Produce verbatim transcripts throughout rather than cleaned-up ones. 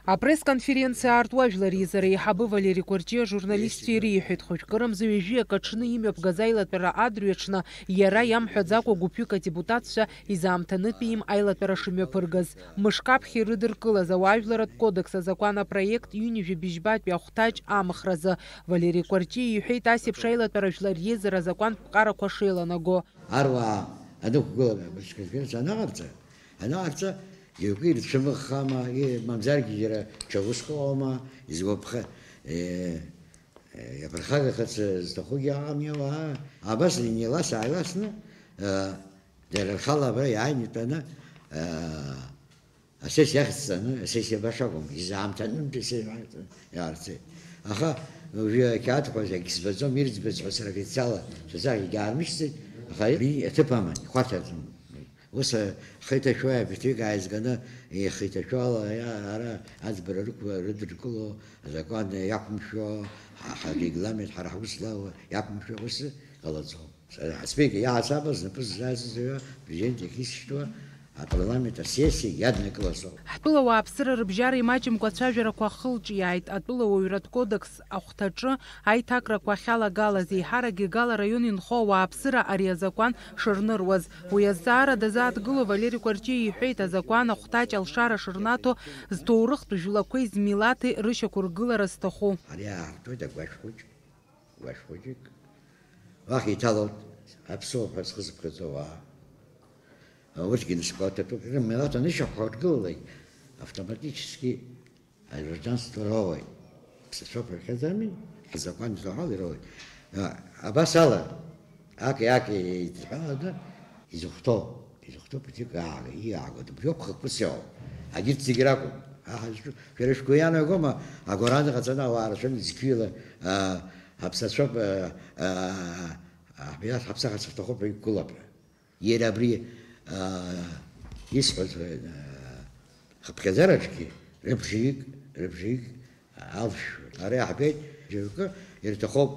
Апресс-конференциа аартуа жәлар реизара аиҳабы Валери Кәарҷиа ажурналистцәа ириҳәеит, хәыҷкырамза ҩажәи акы аҽны имҩаԥгаз аилатәара адырҩаҽны иара иамҳәаӡакәа гәыԥҩык адепутатцәа изаамҭанытәи им аилатәара шымҩаԥыргаз. Мышк аԥхьа ирыдыркылаз ауаажәларратә кодекс азакәан апроект ҩынҩажәи быжьбатәи ахәҭаҷ амхразы Валери Кәарҷиа иҳәеит ас еиԥш аилатәара жәлар реизара азакәантә ԥҟарақәа шеиланаго. Аруаа анықәгыла, анаҟарҵа, анаҟарҵа, џьоукы ирцәымыӷхама, и-, мамзаргьы џьара ҽа уск ыҟоума, изгәаԥха-, э, э, иаԥырхагахарц зҭахугьы ыҟами ауаа. Абас инеилас-ааиласны, э, дара рхала абра иааины итәаны, э, асессиа ахьӡҵаны, асессиа баша акәым, изаамҭанынтә асессиа иаарцеит. Аха уажәы ақьаадқәа зегь збаӡом, ирӡбаз ҳәа сара официалла сасахьагьы аармышьҭит, аха ари аҭыԥ аман, ихәарҭаӡом. Ус, ҳхы иҭашәо абиҭҩык ааизганы, ихы иҭашәо ала, иа-, ара аӡбара рықәла-, рыдыркыло, азакәан иақәымшәо, ҳа-, ҳарегламент, ҳара ҳус злоу иақәымшәо ус ҟалаӡом. Ҳаспик иаҳасаб знапы ззаазыҩуа, президент иахьысшьҭуа апарламент асессиа иаднакылазоуп. Ҳтәыла ауааԥсыра рыбжьара имаҷымкәа ацәажәарақәа ахылҿиааит. Атәыла уаҩратә кодекс ахәҭаҿы аиҭакрақәа ахьалагалаз, еиҳаракгьы Гала араион инхо ауааԥсыра ари азакәан шырныруаз. Уи азҵаара дазааҭгыло Валери Кәарҷиа иҳәеит, азакәан ахәҭаҷ алшара шырнаҭо зҭоурыхтә жәлақәеи змилаҭи рышьақәыргылара зҭаху. Ари аартуеит агәашә хәыҷ, агәашә хәыҷык. Уахь иҭалоит аԥсуа ҳәа зхы зыԥхьаӡо ауаа. Урҭгьы нызқьуа ҭатәуп, рымилаҭ анышьақәыргылалак, автоматически агражданство роуеит. Ԥсацәоуп рҳәаӡами? Ҳзакәан изаҳәо ироуеит. А, абас ала, аки-аки еидҳәаланы изыхәҭоу, изыхәҭоу ԥыҭҩык аага, иааго, дыбжьоуп хықәкыс иоуп. Агьырҭ зегьы ракәым. Аҳ, шәара шәгәы иаанагома, агәараан ҟаҵаны ауаа рацәаны зқьҩыла, а, ҳаԥсацәоуп, а, а, а, ҳмилаҭ ҳаԥсахырц ҳҭахуп ҳәа иқәгылап ҳәа. Иара абри, аа, исҳәаз, аа, хыԥхьаӡараҿгьы рыбжаҩык, рыбжаҩык алшәшәоит. Ара иаҳбеит, џьоукы ирҭахуп,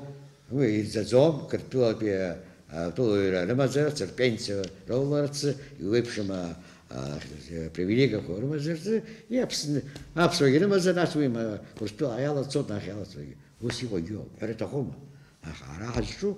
уи ирӡаӡом, Қырҭтәылатәи, аа, атәылауаҩра рымазарц, рпенсиа роуларц, иуеиԥшым, аа, аа, привилегиақәа рымазарц, иаԥсны, аԥсуагьы рымазар, нас уи ма Урыстәыла иалацоит, нас иалацогьы. Ус иҟоугьы ыҟоуп, ҳәара аҭахума? Аха ара ҳазҿу,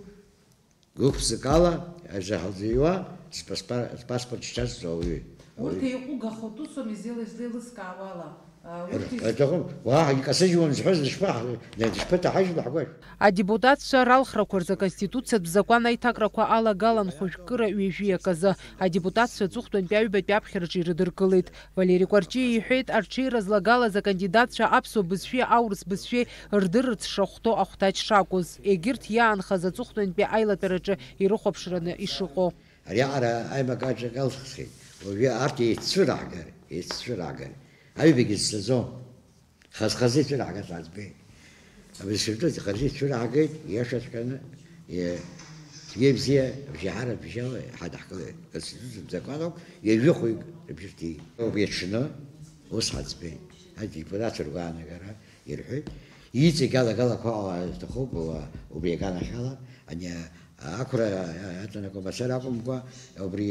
гәык-ԥсыкала аӡәы ҳалзыҩуа, спаспа-, спаспорт шьҭазҵо ауаҩы. Урҭ еиҟәыгахоит, усоума изеилаз-, излеилыскаауала, а, урҭ из- Аҭахым, уаҳа икасыжьуам зҳәаз дышԥаҳ-, дышԥаҭаҳажьуа ҳгәашә? Адепутатцәа ралхрақәа рзы аконституциатә закәан аиҭакрақәа алагалан хәажәкыра ҩажәи аказы. Адепутатцәа аҵыхәтәантәи аҩбатәи аԥхьараҿы ирыдыркылеит. Валери Кәарҷиа иҳәеит, арҽеира злагалаз акандидатцәа аԥсуа бызшәеи аурыс бызшәеи рдырырц шахәҭоу ахәҭаҷ шакәыз, егьырҭ иаанхаз аҵыхәтәантәи аилатәараҿы ирыхәаԥшраны ишыҟоу. Ариаҟара аимакаҿ акалххеит. Уажәы арҭ еиццәыраҳгар, еиццәыраҳгар. Аҩбагьы зцаӡом. Хаз-хазы ицәыраҳгар ҳаӡбеит. Абызшәа рҿы хазы ицәыраҳгеит, иашаҵәҟьаны, е-, цәгьа-бзиа, абжьаҳара бжьала ҳадаҳкылеит. Конституциатә закәануп, ҩажәи хәҩык рыбжьырҭеит. Убри аҽны ус ҳаӡбеит. Адепутатцәа ргәаанагара ирҳәеит. Иҵегь алагалақәа ҟала рҭахуп, уа-, убри аганахьала, ани ақәра аҵанакуа мацара акәымкәа, убри,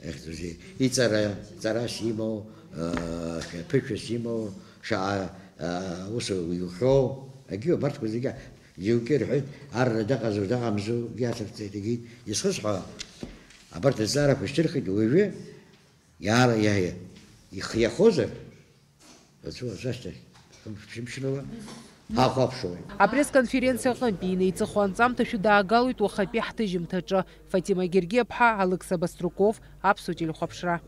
ихьӡузеи, иҵара, ҵарас имоу, э, ԥышәас имоу, шаҟа, э, ус иухьоу, агьы абарҭқәа зегьы, џьоукы ирҳәеит, арра дыҟазу дыҟамзу, иацырҵеит, егьит, исхысҳәаауа, абарҭ азҵаарақәа шьҭырхит, уажәы иаара иаиа ихиахозар, Аҵәуа зашьҭахь, хымш-ԥшьымш рыла ҳахәаԥшуеит. Апресс-конференциа аҟынтәи инеиҵыху анҵамҭа шәыдаагалоит уахатәи ҳҭыжьымҭаҿы. Фатима Гергиаԥҳа, Алықьса Баструков, Аԥсуа телехәаԥшра.